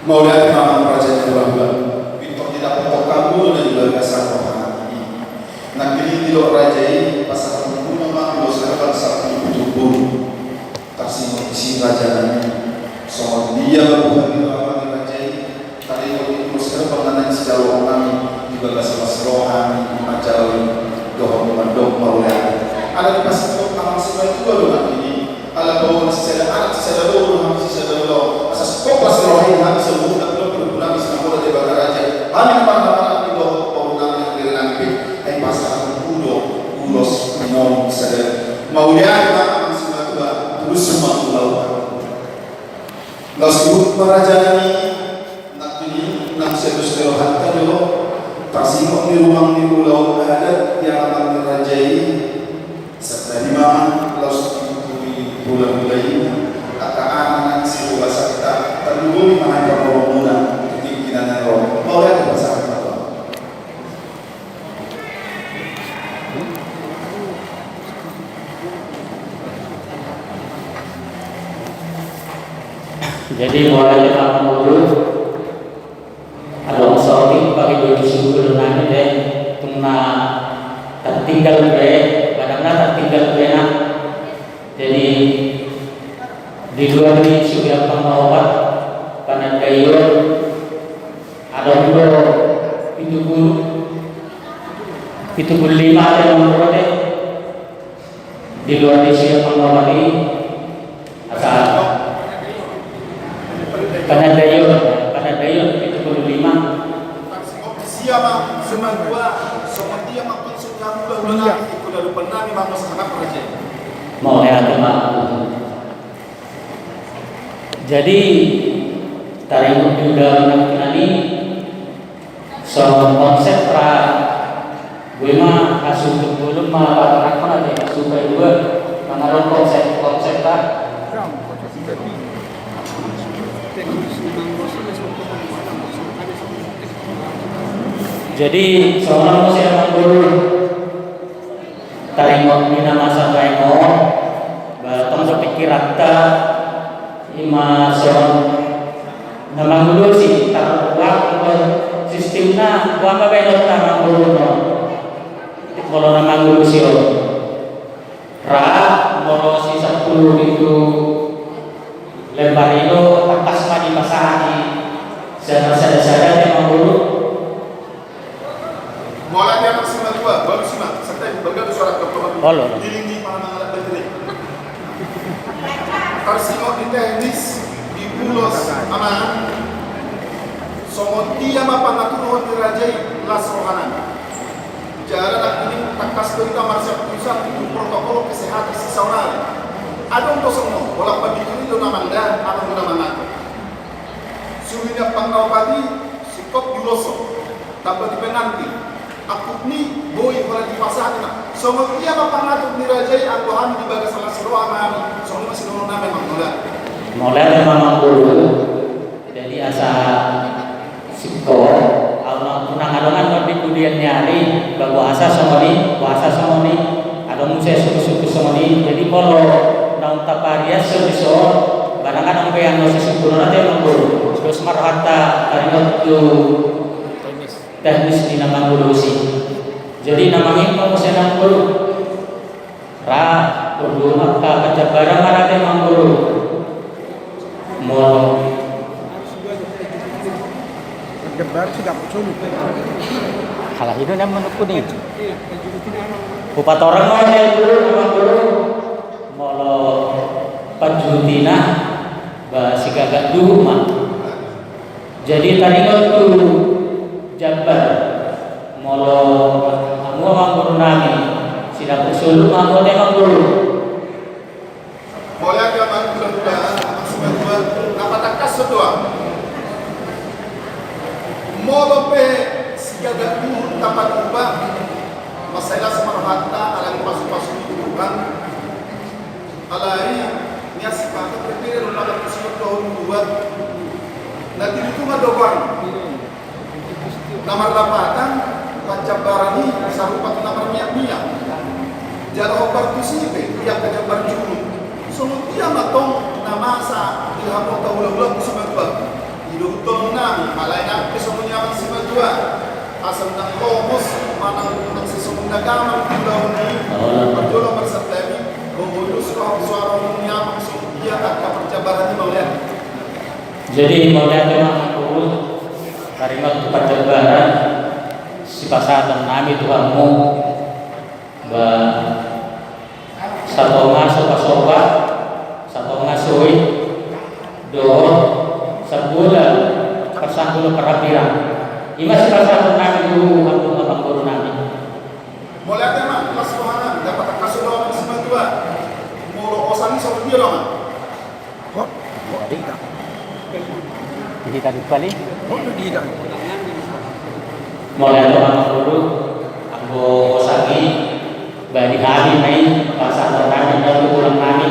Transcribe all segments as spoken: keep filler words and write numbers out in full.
Mauliate ma amang raja ni hulahula. Pintor didapot hamu do na di bagasan roha nami. Nangkin i didok raja i, pasahathon hamu ma ulos herbal sampulu pitu boru. Tarsingot disi raja nami. Songon dia ma buha ni roha nami raja i. Taringot i ulos herbal na naeng sijaloon nami di bagasan las roha ni manjalo i dohot mandok mauliate. Ala ni pasahathon amang simatua do nangkin i. Ala paboa sisada anak, sisada boru, hami sisada ulaon. Asa singkop las ni roha i hami saluhutna, pinompar ni ompunami Sinamoda Debata Raja. Hami na marhahamaranggi dohot boru nami na halilingi nami pe. Ai pasahathon hamu do ulos ni naung sada. Mauliate ma amang simatua, tulushu ma ulaon. Laos huhut ma raja nami. Nangkin i, nang sian dos ni rohanta do, tarsingot ni rumang ni ulaon adat di alaman ni raja i, santabi ma laos dituturi hulahula i, angka anak na sihobasanta, tarlumobi ma hami parboruonmuna, di tingki na naeng ro. Mauliate pasahat ma tu. Jadi, mauliate ma amang boru. Adong saotik pake dua ribu sepuluh nami de, tung na tartinggal be, kadang na tartinggal be na. Jadi, di luar ni suhi ampang na opat, panandaion, adong do pitu pulu, pitu pulu lima ate amang boru ate. Di luar ni suhi ampang na opat i, asa panandaion, panandaion pitu pulu lima. Sia ma, simatua, songon dia ma konsep ni hulahula nami, ingkon adopan nami ma muse, raja. Mauliate ma. Jadi, taringot di ulaon nangkinan i, songon konsep ra, boi ma, asa tu bolon ma, ra, ra, ra, ra, supaya dua, mangadopi konsep, konsep ra. Jadi, songon na muse amang boru. Taringot ni na masa baen on, ba tong do pikiranta, ima songon na mangurusi, tarbuat, anggo sistemna, boha ma baenonta amang boru on. Molo na mangurusi on. Ra, molo si sampulu pitu lembar i do, tangkas ma dipasahat i, sada, sada, sada, amang boru. Mauliate amang simatua, balu sima, serta bergabung suara ke. Olo, olo. Dilingi mana mangalap baterai. Tarsingot di teknis, di ulos, amang. Songon dia ma pangaturhon ni raja i las rohana. Jala nangkin i tangkas do hita marsiap tusan di protokol kesehatan sisaonari. Adong do songon, holan pamikiri do na mangda, adong do na mangatur. Suhi ni ampang na opat i, singkop di ulos on. Tamba di pengantin. Angkup ni, boi holan dipasahat ma. Songon dia ma pangatur ni raja i, anggo hami di bagasan las roha nami. Songon i ma sidohonon nami, amang. Mauliate ma amang boru. Jadi asa singkop, ahu ma unang adong annon di pudian ni ari, ba boasa songon i, boasa songon i, adong muse suku-suku songon i. Jadi molo naung tapariashon di son, ba ndang adong be annon sisungkunon ate amang boru. Dos ma rohanta taringot tu teknis ni na mangurusi. Jadi na mangihut ma muse amang boru. Ra, porlu ma angka panjambaran ma ra ate amang boru. Molo. Halak i do na manungkun i. Hupatorang ma ra ate amang boru, amang boru. Molo panjuhutina, ba sigagat duhut ma. Jadi taringot tu jambar, molo hamu amang boru nami, sidapot solu ma hamu ate amang boru. Mauliate amang boru, amang simatua, na patangkas do ahu. Molo pe sigagat duhut tapatupa, mansai las ma rohanta, alani pasu-pasu ni Tuhan. Alai, nian sipakat pe pire do na martusi dohot dua. Na tirutungan do goarna. Na marlapatan, panjambaran i sarupa tu na marmiak-miak. Jala hombar tusi pe, di angka jambar juhut. Songon dia ma tong na masa di hamu angka hula-hula tu simatua. Ido tong Asa ndang lomos manang ndang sisongon na gamang di ulaon i. Parjolo marsantabi, gogo i do suara ni amang songon dia angka parjabaran i, mauliate. Jadi mauliate ma, amang boru, taringot tu parjabaran sipasahaton nami tu hamu. Ba, satonga sopa-sopa, satonga soi, dohot sabola parsanggulo parhambirang. Ima sipasahaton nami tu hamu, amang boru nami. Mauliate ma, las rohana, dapat angka sodara simatua. Molo osang i songon dia do, amang? Hot, hot di hita. Di hita di pali. Hot di hita. Mauliate ma, amang boru, anggo osang i, ba di hami ma i, pasahaton nami, ba tu tulang nami.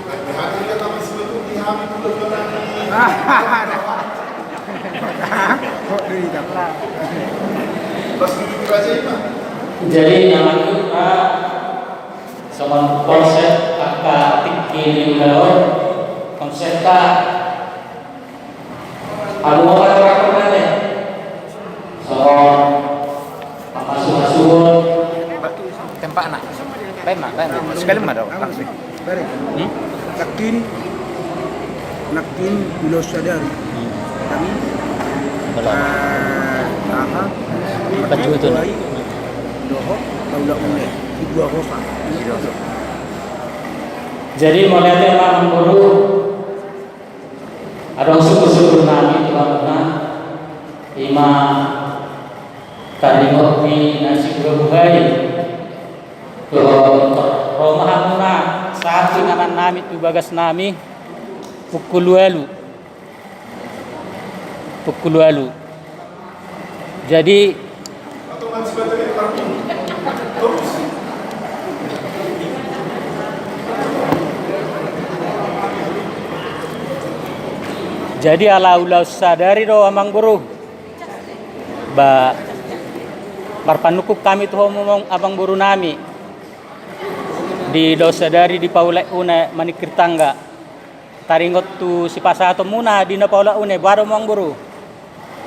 Di hami, di hami, di hami, di hami. Hot di hita. Pas di raja i, Pak. Jadi, namanya, Pak, songon konsep angka tingki ni ulaon, konsepta, anu, apa, apa, apa, apa, songon pamasu-masuon. Tempatna. Baen ma, baen ma. Sekali ma do, langsung. Baen. Hmm? Nangkin, nangkin ulaon sadari. Hmm. Kami, belum. Ah, aha? Pajutu. Dohot, taula ule. Di dua kota. Jadi, mauliate ma, amang boru, adong syukur-syukur nami tu hamuna, ima taringot ni na sibuhabuhai. Dohot ro ma hamuna sahat tu inganan nami tu bagas nami, pukul ualu. Pukul ualu. Jadi, jadi ala ulaon sadari do, amang boru. Ba, marpanungkun hami tu hamu, amang boru nami, di ulaon sadari di paulak unai maningkir tangga. Taringot tu sipasahatonmuna di na paulak unai, boha do, amang boru?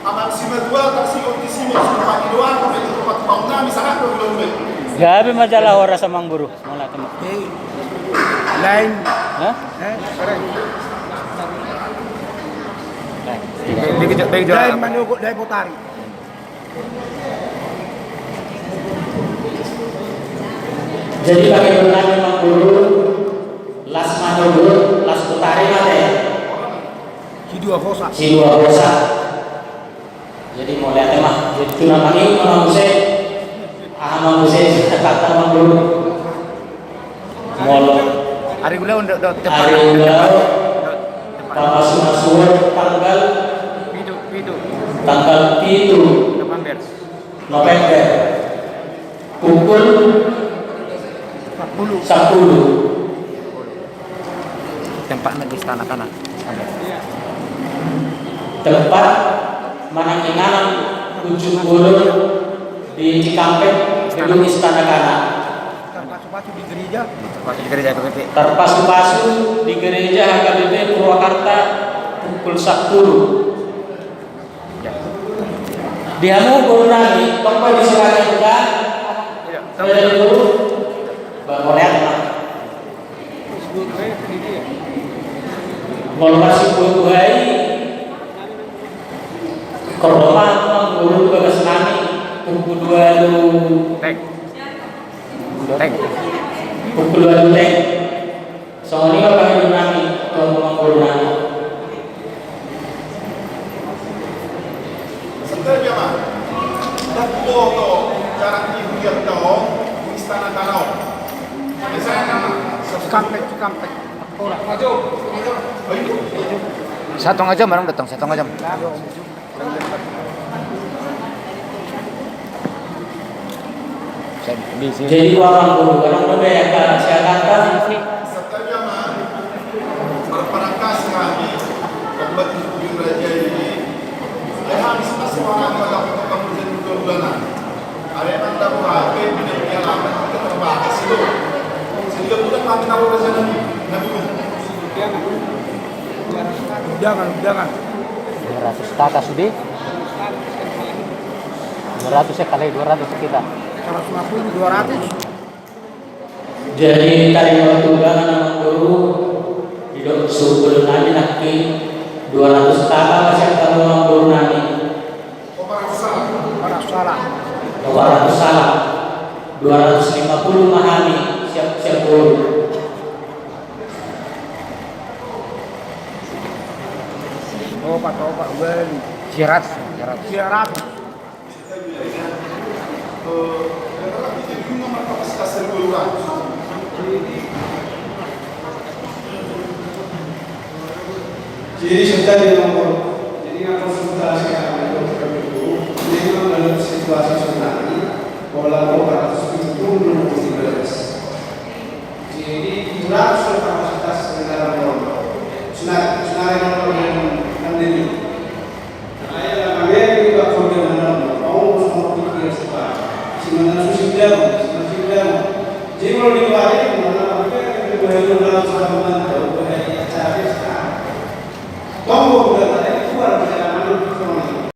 Amang simatua, tarsihon disi ma suhut hami dohot, tu tempat paulak nami, sahat do ulaon i. Gabe ma jala horas, amang boru. Mauliate ma. Hei. Lain. Hah? Eh? Lain. Lain manogot, lain botari. Jadi, pangidoan nami, amang boru, las manogot, las botari ma te. Sidua hosa. Sidua hosa. Jadi, mauliate ma. Jadi, tu na mangihut ma muse. Aha ma muse, kata, amang boru? Molo ari ulaon do, do, tepat. Ari ulaon, tepat. Pamasu-masuon tanggal pitu, pitu. Tanggal pitu November. November. Pukul sampulu. Sampulu. Tempatna di Istana Kana. Tempat manang inganan ujung bolon di Cikampek, gedung Istana Kana. Terpasu-pasu di gereja. Terpasu-pasu di gereja H K B P. Terpasu-pasu di gereja H K B P Purwakarta pukul sampulu. Ya. Di hamu boru nami, tong pe di Surakarta. Iya, tong pe. Boru. Ba, mauliate ma. Molo marsibuhabuhai, ro ma amang boru tu bagas nami, pukul ualu. Teng. Teng. Pukul ualu teng. Songon i ma pangidoan nami tu amang boru nami. Santabi, amang. Ndang huboto jarak ni huria on tu Istana Kana on. Cikampek, Cikampek. Satonga jam, amang, datang satonga jam. Jadi, amang boru, adong dope angka siatanna? Santabi, amang. Marparangkas hami, mambahen tu raja i. Ai hami sipasahat hami, madapothon hami jadi dua bulanan. Ai, amang, dapot hami, pindah di alaman, kita terbatas itu. Sehingga bukan hami taruh raja nami, nami. Undangan, undangan. Dua ratus taka sude. Dua ratus ya, kali dua ratus kita. Seratus lima puluh, dua ratus. Jadi, tarima undangan, amangboru, didok suhut boru nami nangkin, dua ratus taka ma sian hamu, amangboru nami. Opat ratus salam. Opat ratus salam. Opat ratus salam. Dua ratus lima puluh ma hami, siap, siap boru. Opat, opat, bali. Seratus, seratus. Seratus. Jadi, serta di nomor, jadi, nomor konsultasi kami untuk kami itu, memang dalam situasi tsunami, pola dua ratus tujuh puluh, dua ribu tiga belas. Jadi, kurang sudah kapasitas negara normal. Tsunami, tsunami normal dan pandemi.